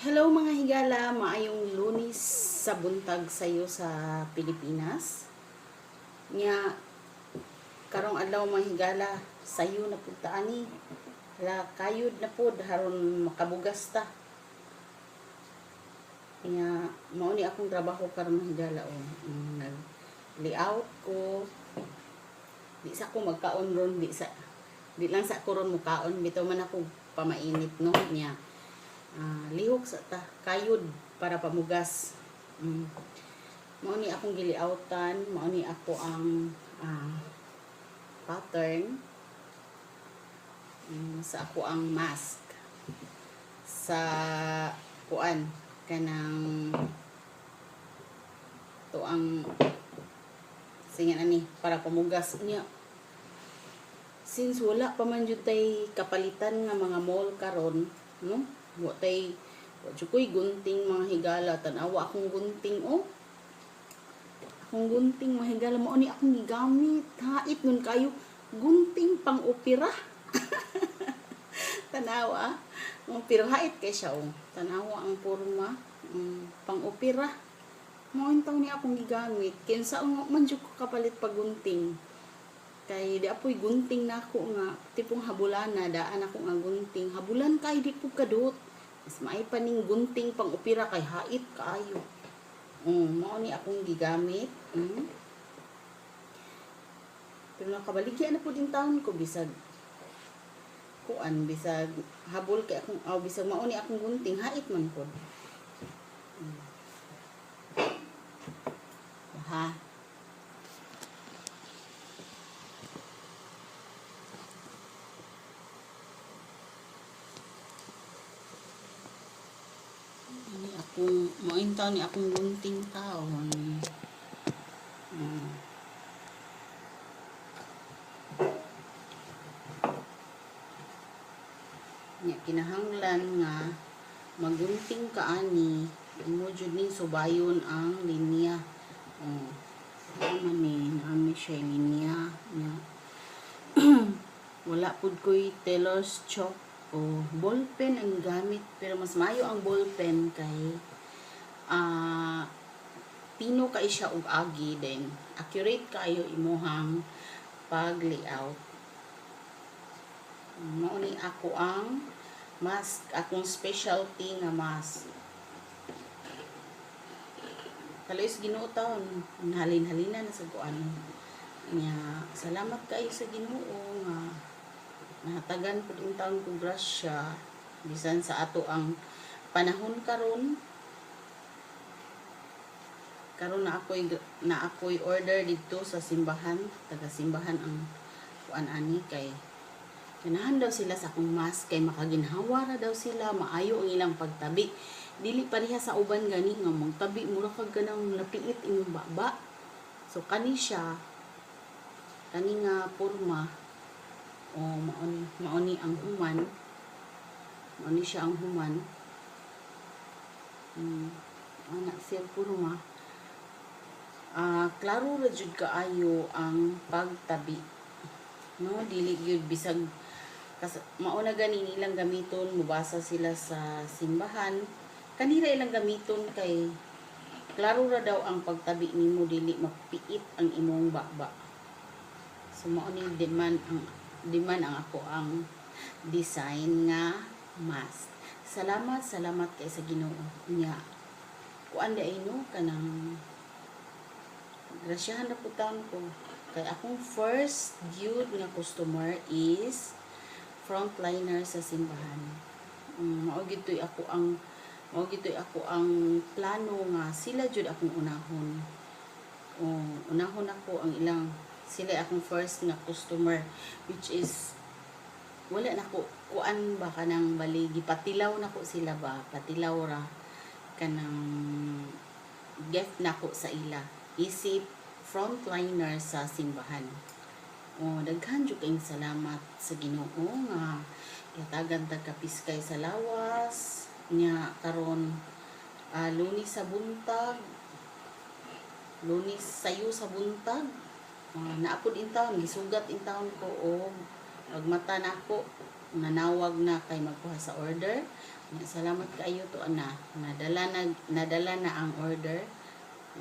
Hello, mga higala, maayong Lunes sa buntag sayo sa Pilipinas. Nya karong adlaw, mga higala, sayo na pud ta ani. Hala, kayod na pud haron makabugas ta. Nya mao ni akong trabaho karon, mga higala, oh. Nag layout ko. Di sa ko magkaon ron, di lang sa ko ron mukaon, bitaw man ako pamainit, no, niya. Lihok sa ta, kayod para pamugas. Mao ni akong gilayoutan, mao ni ako ang pattern sa ako ang mask sa kuan kanang to ang singan ani para pamugas niya, since wala pa man jud tay kapalitan nga mga mall karon, no? Wa tay, wa jud ko'y gunting, mga higala. Tan-awa akong gunting, oh. Akong gunting, mga higala, mao ni akong gigamit. Hait nun kayo, gunting pang opera. Tanawa. Oh, pero hait kay siya, oh. Tanawa ang porma, pang opera. Mao taw ni akong gigamit. Kinsa man jud ko kapalit pag gunting? Kay di apoy gunting nako nga tipong habulana, daan ako nga gunting. Habulan kay di pud kadot. Mas maay pa ning gunting pang opera kay hait kaayo. Mao ni akong gigamit. Pero nakabaligya na pud din taon ko bisag kuan, bisag habol kay akong aw, bisag mao ni akong gunting, hait man pod. Ha. Ni akong mao taon ni akong gunting taon. Nya kinahanglan nga magunting ka ani, imo jud ning subayon ang linya. Oh. Man ni naami siya linya. Nya wala pud ko'y tailor's chalk o ballpen ang gamit, pero mas maayo ang ballpen kay pino kay siya og agi, then accurate kaayo imuhang pag-layout. Mao ni ako ang mask, akong specialty nga mask. Kaluoy sa Ginoo taon, halin-halina na sa kuan. Nya salamat kaayo sa Ginoo nga nahatagan pud taon ko grasya bisan sa ato ang panahon karon. Karon na ako'y order didto sa simbahan, taga simbahan ang kuan ani kay ganahan daw sila sa akong mask kay makaginhawa ra daw sila, maayo ang ilang pagtabi. Dili pareha sa uban gani nga magtabi mura kag ganang lapiit imong baba. So kani siya, kani nga porma, o mao ni ang human, mao ni siya ang human. Ana siya porma. Klaro ra jud kaayo ang pagtabi. No, dili gyud bisag kas, mao na gani ilang gamiton, mubasa sila sa simbahan. Kanira ilang gamiton kay klaro ra daw ang pagtabi nimo, dili mapiit ang imong baba. So mao ni demand ang ako ang design nga mask. Salamat, salamat kay sa Ginoo. Nya kuan di ay, no, kanang grasyahan na pud taon ko kay akong first gyud nga customer is frontliner sa simbahan. Mao gitoy ako ang plano nga sila jud akong unahon. Oh, unahon ako ang ilang, sila akong first nga customer, which is wala na ko kuan ba, kanang bali gipatilaw nako sila ba, patilaw ra, kanang gift nako sa ila isip frontliner sa simbahan. Oh, daghan jud kayong salamat sa Ginoo nga gihatagan ta kapiskay sa lawas nya karon, Lunes sa buntag, Lunes sayo sa buntag. Naapod in taon, gisugat in taon ko og pagmata nako. Nanawag na kay magkuha sa order. Salamat kaayo to ana. Nadala na ang order.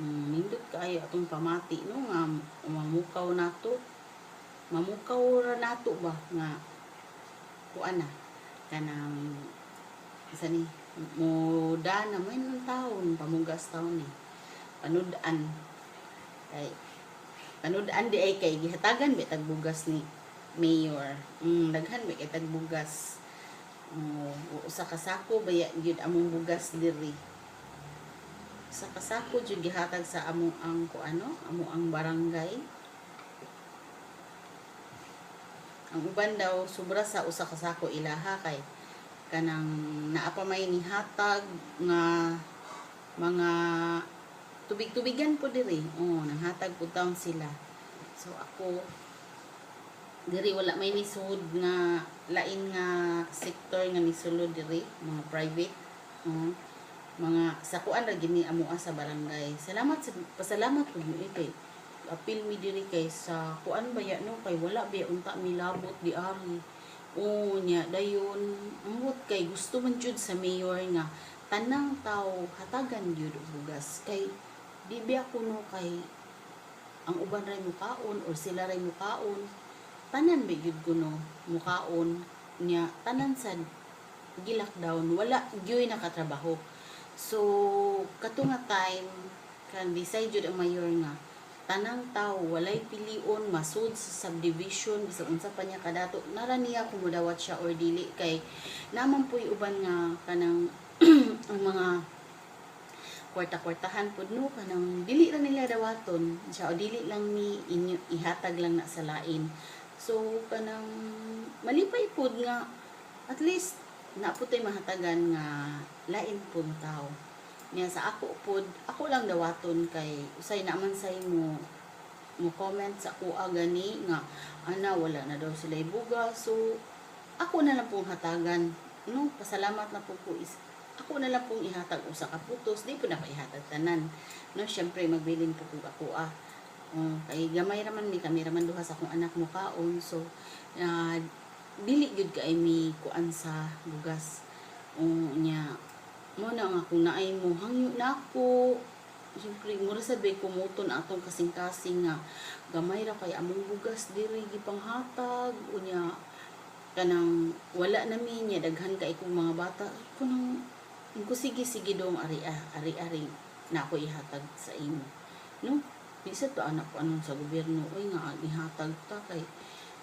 Nindot kaayo atong pamati, no, nga mamukaw nato. Mamukaw ra nato ba nga kuan na kanang isa ni muda na mo ng taon pamugas taon ni panud-an kay panud-an di ay kay gihatagan ba tagbugas ni mayor. Daghan ba kay tagbugas. Oh, usa ka sako baya gyud among bugas diri. Usa ka sako jud gihatag sa among ang kuano, amo ang barangay. Ang uban daw sobra sa usa ka sako ilaha kay kanang naa pa may nihatag nga mga tubig-tubigan po diri. Oh, nanghatag po taon sila. So ako diri wala may nisud nga lain nga sektor nga nisulod diri, mga private. Oh, mga sakuan ra gini amoa sa barangay. Salamat sa pasalamat pud mi kay apil mi diri kay sa kuan baya, no, kay wala baya unta mi labot di ari. Oo nya dayon ambot kay gusto man jud sa mayor nga tanang tao hatagan gyud og bugas kay di biya kuno kay ang uban ray mukaon or sila ray mukaon, tanan ba gyud kuno mukaon. Nya tanan sad gi-lockdown, wala gyud nakatrabaho. So kato nga time kan decide jud ang mayor nga tanang tao walay pilion, masud sa subdivision, bisag unsa pa niya kadato nara niya kung mudawat siya or dili, kay naman puy uban nga kanang ang mga kwarta-kwartahan pud, no, kanang dili ra nila dawaton siya o dili lang ni inyo ihatag lang na sa lain. So kanang malipay pud nga at least na pud tay mahatagan nga lain pud tao niya. Sa ako pud, ako lang dawaton kay usay naman say mo mo comment sa kuha gani nga ana wala na daw sila bugas, so ako na lang pong hatagan, no. Pasalamat na po ko is ako na lang pong ihatag usa ka putos, di po na ko ihatag tanan, no. Syempre magbilin po kog ako ah. Oh, kay gamay ra man mi, kami ra man duha sa akong anak mo kaon, so dili gyud kay mi kuan sa bugas. Oh, nya mo na nga kung naay mo hangyo na ako. Siyempre mura sad bay kumuton atong kasing-kasing nga gamay ra kay among bugas diri gipanghatag, unya kanang wala na mi niya, daghan kay kong mga bata kunang ko, sige sige dong, ari ah, ari ari na ako ihatag sa imo, no. Bisa to anak ko anong sa gobyerno oy nga ihatag ta kay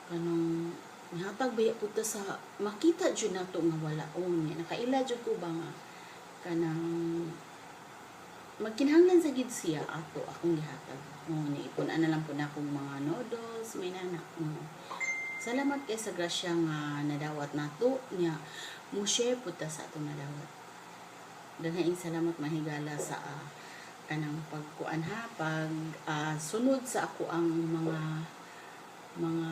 kanang ihatag baya pud ta sa makita jud nato nga wala. O niya nakaila jud ko ba nga kanang magkinahanglan sa gid siya ato akong gihatag. O ni ipon na lang po na akong mga noodles may nana. Salamat kay sa grasya nga nadawat nato nya mo share pud ta sa atong nadawat. Daghang salamat, mahigala, sa kanang pagkuan ha, pag sunod sa ako ang mga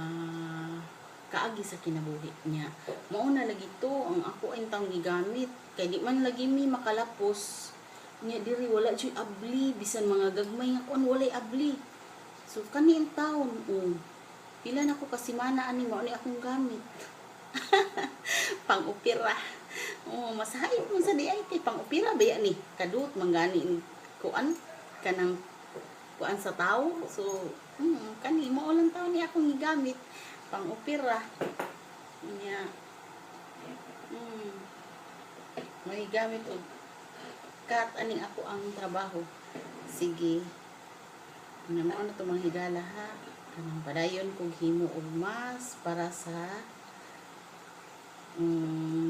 kaagi sa kinabuhi niya. Mao na lagi to ang ako ang taong gigamit kay di man lagi mi makalapos niya diri, wala jud abli, bisan mga gagmay nga kuan walay abli. So kani ang taon, oh, pila na ko kasimana ani, mao ni akong gamit pang opera. Oh, masahit mo sa di ay kay pang opera ba ni kadut man gani kuan kanang kuan sa tao. So kani mao lang taon ni akong gigamit pang opera niya. May gamit og kat aning ako ang trabaho. Sige na, mao na to, mga higala, ha. Kanang padayon kog himo og mas para sa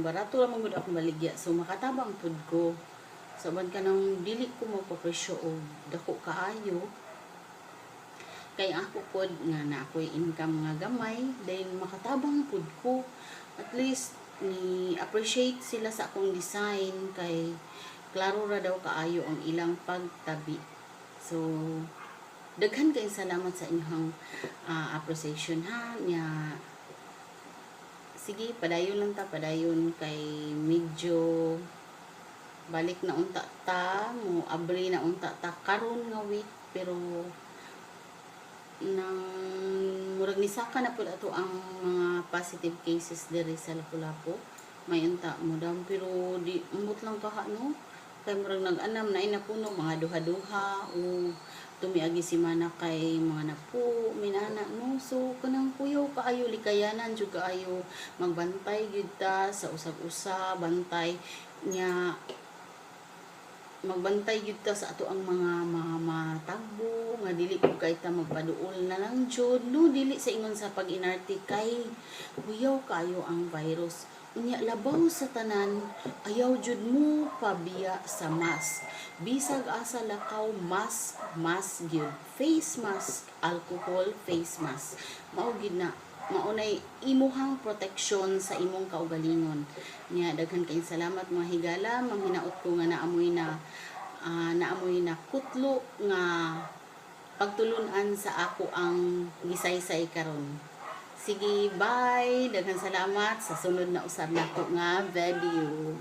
barato ra man gud akong baligya, so makatabang pud ko. So uban kanang dili ko magpapresyo og dako kaayo kay ako pod nga na ako'y income nga gamay, then makatabang pud ko. At least ni appreciate sila sa akong design kay klaro ra daw kaayo ang ilang pagtabi. So daghan kayong salamat sa inyong appreciation ha. Nya sige, padayon lang ta, padayon kay medyo balik na unta ta mo, abri na unta ta karon nga week, pero Nang murag nisaka na pud ato ang mga positive cases diri sa Lapu-Lapu. May unta mo down, pero di umot lang kaha, no, kay murag nag-anam na napuno mga duha-duha o tumiagi semana kay mga napo minana, no. So kanang kuyaw kaayo, likayanan jud kaayo, magbantay gyud ta sa usag-usa, bantay nya, magbantay gyud ta sa ato ang mga matagbo nga dili pud kay ta magpaduol na lang jud, no. Dili sa ingon sa pag-inarte, kay kuyaw kayo ang virus. Unya, labaw sa tanan, ayaw jud mo pabiya sa mask. Bisag asa lakaw, mask, mask gyud, face mask, alcohol, face mask. Mao gyud na, maunay imuhang proteksyon sa imong kaugalingon. Nya daghan kayong salamat, mga higala. Manghinaot ko nga naamoy na kutlo nga pagtulunan sa ako ang gisaysay karon. Sige, bye. Daghan salamat. Sa sunod na usab nako nga video.